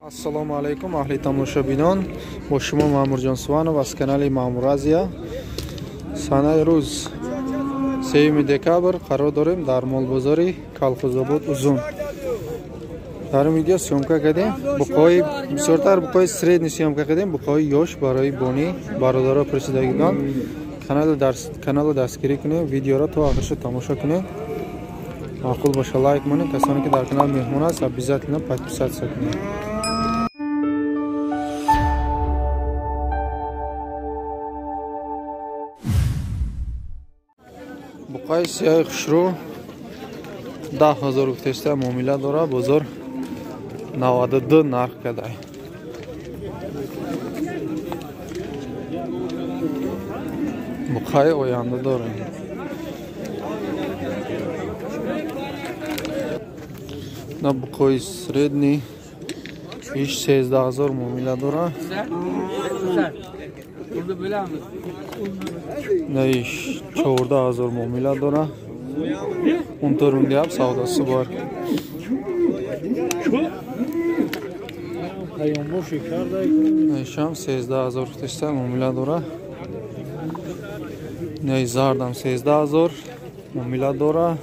Assalomu alaykum ahli tomoshabinон. Бо шумо Маъмурҷон Суванов аз канали Маъмур Азия. Санаи рӯз 3 декабр қарор дорем дар молбозори Колхозобод Узун. Дар ин видео съёмка кардем. Буқои бисёртар буқои средний съёмка кардем, буқои ёш барои бонӣ бародаро пурсидагидон. Каналро дастгирӣ кунем, видеоро то охирша тамошо кунем. Маъқул боша лайк монед, касоне ки дар канал меҳмон аст, обязательно подписаться кунед. Буқаи сиёҳи хушрӯ 10 000 гуфтеста муомила дора, бозор 92 нарх кадай. Буқаи оянда дорем. На буқои средний иш 13 000 муомила дора. На иш 14 000 муомила дора. 14 ming deyapti, savdosi bor. Ишам 13 000 гуфтеста муомила дора. На и зардам 13 000 муомила дора.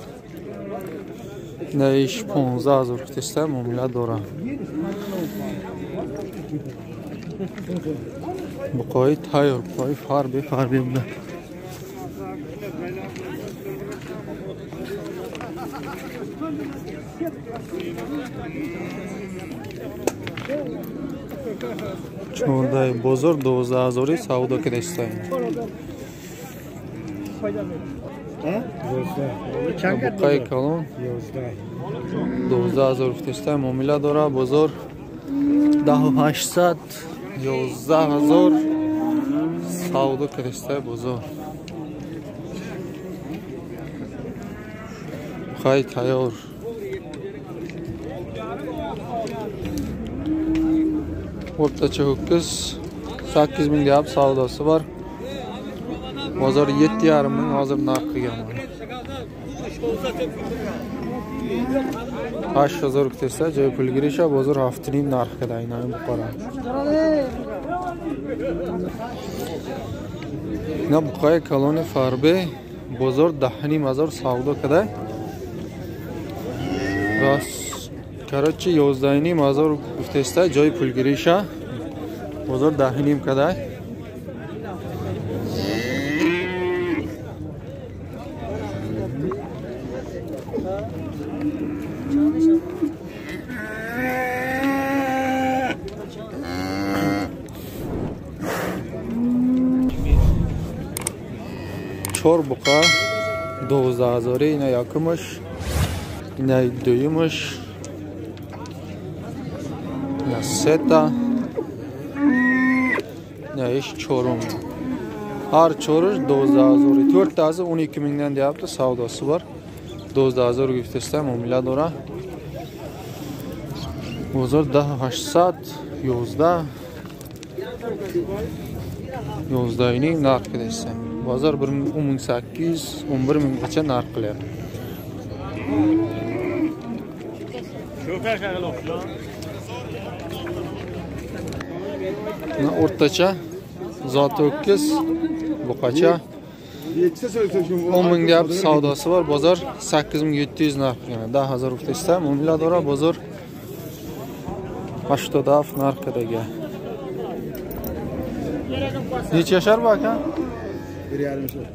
На иш 15 000 гуфтеста муомила дора. Буқои тайёр, буқои фарби фарби буда. Чордаи бозор 12 000 савдо кардастаем. Буқаи калон 12 000 гуфтеста муомила дора, бозор 10 800 11 000 савдо кардеста бозор. Буқаи тайёр. O'rtacha ho'kiz 8 ming deyapti, savdosi bor. Bozor 7,5 ming hozir narx qilgan. 8 000 gutesa joy pulgirisha bozor 7,5 narx qildi aynan buqara. Na buqay koloni farbe bozor 10,5 000 savdo qildi. Rost короче 11,5 000 гуфтеста ҷои пулгириша бозор 10,5 кадай. Чор буқа 12 000, ина якумаш, ина дуюмаш, ина сета, ина иш чорум. Har cho'rish 12 000, to'rttasi 12 mingdan deyapti, savdosi bor. 12 000 guftesda muomila dora. Bozor 10 800 11 11,5 narx desa. Bozor 10 800 11 minggacha narx qilyapti. O'rtacha zoti ho'kiz buqacha 10 ming deyapti, savdosi bor. Bozor 8700 narx qilgan. 10 000 guftesda muomila dora, bozor 87 narx qilgan. Necha yashar bu aka? 1,5 yashar.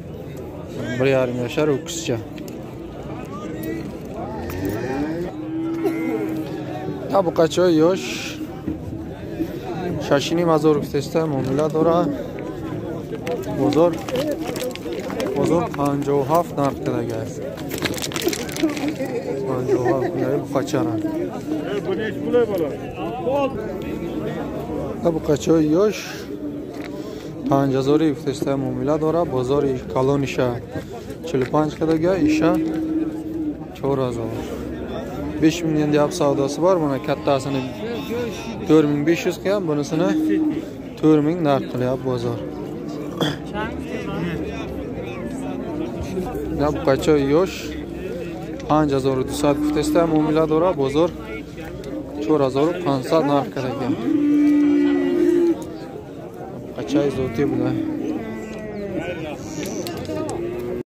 1,5 yashar ho'kizcha. Ha buqacha yosh 6,5 000 guftesda muomila dora. Bozor 57 narx qilgan. 57 ming buqachani. Ha buqacha yosh 5 000 guftesda muomila dora. Bozori kalonisha 45 qilgan, isha 4 000. 5 mingdan deyapti, savdosi bor. Mana kattasini 4500 qilgan, bunisini 4000 narx qilyapti bozor. Na buqacha yosh 5200 guftesda muomila dora, bozor 4500 нарх кардаги. Қачаи зотӣ буда.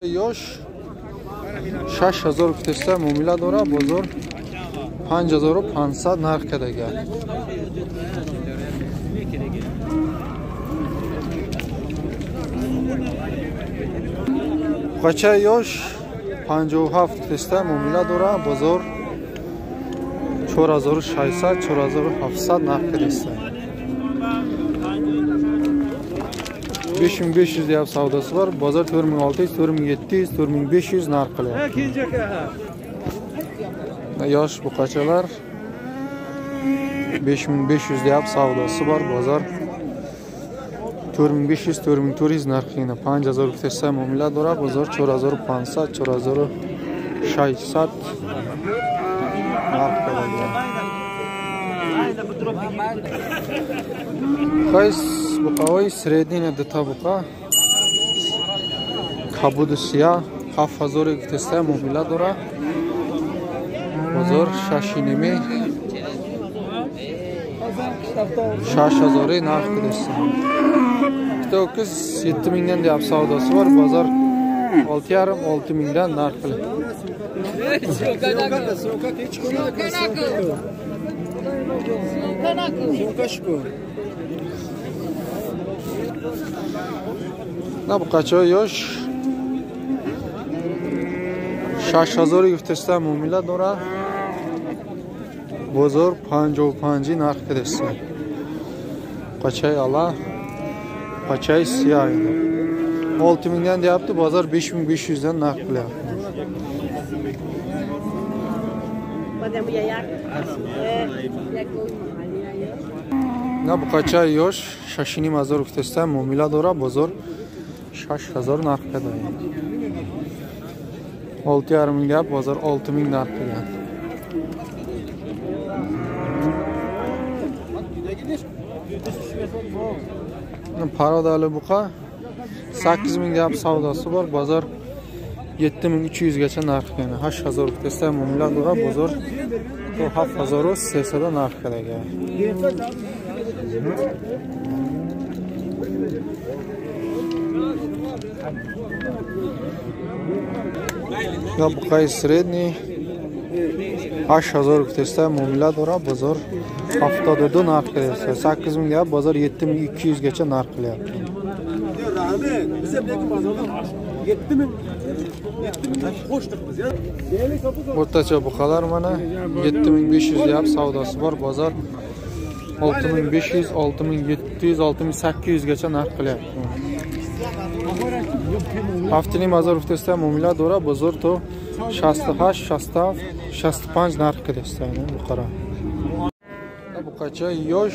Ёш 6000 гуфтеста муомила дора, бозор 5500 нарх кардаги. Қачаи ёш 57 гуфтеста муомила дора, бозор 4600 4700 нарх кардаста. 5500 deyap savdosi bor. Bozor 4600, 4700, 4500 narx qilyapti. Yosh buqachalar 5500 deyap savdosi bor. Bozor 4500, 4400 narxini. 5000 gutesa muomila dora, bozor 4500, 4600 narx qilyapti. Qays buqaoy средний дута буқа кабуду сия 7000 гуфтеста муомила дора, бозор 6,5 6000 нарх кудаста. Bitta ho'kiz 7000 dan deyap savdosi bor, bozor 6,5 6000 dan narx qilyapti. На буқача ёш 6000 гуфтеста муомила дора, бозор 55 нарх кадаста. Буқачаи ала, буқачаи сия 6000 dan deyapti, bozor 5500 dan narx qilyapti. На буқачаи ёш 6500 гуфтеста муомила дора, бозор 6000 нарх кардааст. 6,5 gap, bozor 6000 narx qilgan. Parodali buqa 8000 gap savdosi bor, bozor 7300 gacha narx qilgan. 8000 gutesa muomila dora, bozor 7300 narx qilgan. Я буқаи средний 8000 гуфтеста муомила дора, бозор 72 нарх qilyapti. 8000 gap, bozor 7200 gacha narx qilyapti. O'rtacha buqalar mana 7500 gap savdosi bor, bozor 6500, 6700, 6800 gacha narx qilyapti. 7500 гуфтеста муомила дора, бозор то 68, 67, 65 нарх кадаста буқара. Буқача ёш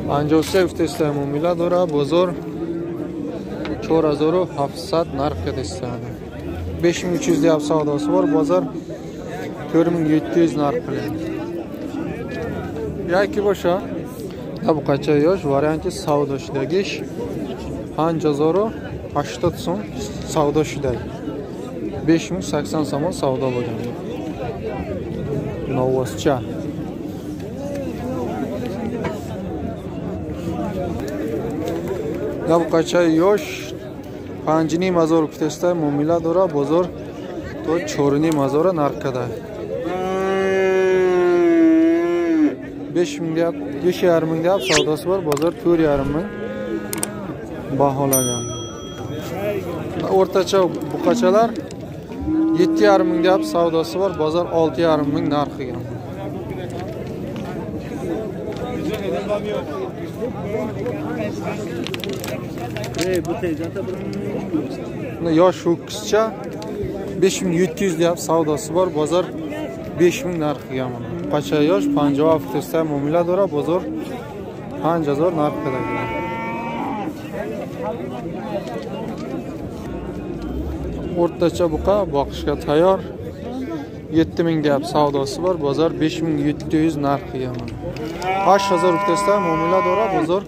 53 гуфтеста муомила дора, бозор 4700 нарх кадаста. 5300 deyap savdosi bor, bozor 4700 narx qilyapti. Yoki bo'sha buqacha yosh varianti savdo shudagish 5080 so'm savdo shudag. 5080 somon savdo bo'lgan. Novvoscha. Buqacha yosh 5500 gutesta muomila dora, bozor то 4500 narx qada. 5000 deyap, 5500 deyap savdosi bor, bozor 4500 baholagan. O'rtacha buqachalar 7500 deyap savdosi bor, bozor 6500 narxiga. Yosh ho'kizcha 5700 deyap savdosi bor, bozor 5000 narxiga. Buqacha yosh 57 testa muomila dora, bozor 5000 narxida. O'rtacha buqa boqishga tayyor 7000 deyap savdosi bor, bozor 5700 narxiga. 8000 gutesta muomila dora, bozor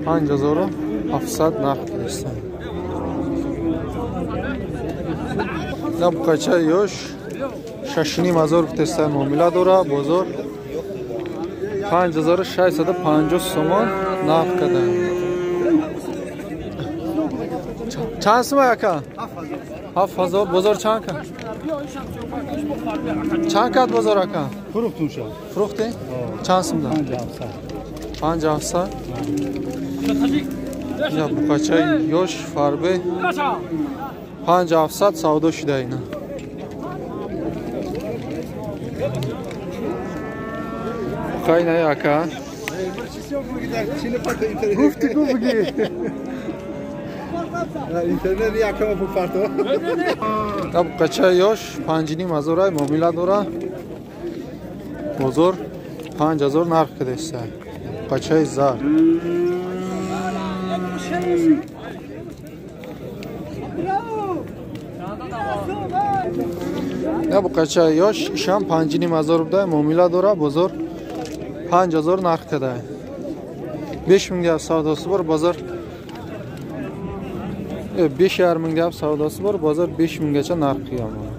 5700 narx qilishdi. Buqacha yosh 6,5 ҳазор гуфтеста, муомила дора. Бозор 5650 сомон нарх карданд. Чанд сума, ака? 7000. Бозор чанд кард? Чанд кард бозор, ака? Фурӯхтум шо. Фурӯхтӣ? Чанд сумда? 5700. Ина буқачаи ёш, фарбе, 5700 савдо шуда ина. Буқаи ака. Гуфти гу буги. Интернет якама пу парто. Та буқачаи ёш 5500-ай, муомила дора. Бозор 5000 нарх кардеста. Буқачаи зар. Я буқачаи ёш, ишам 5500 буда, муомила дора. Бозор 5000 нарх карда. 5000 гап савдоси бор, бозор 5500 гап савдоси бор, бозор 5000 gacha narx qilgan.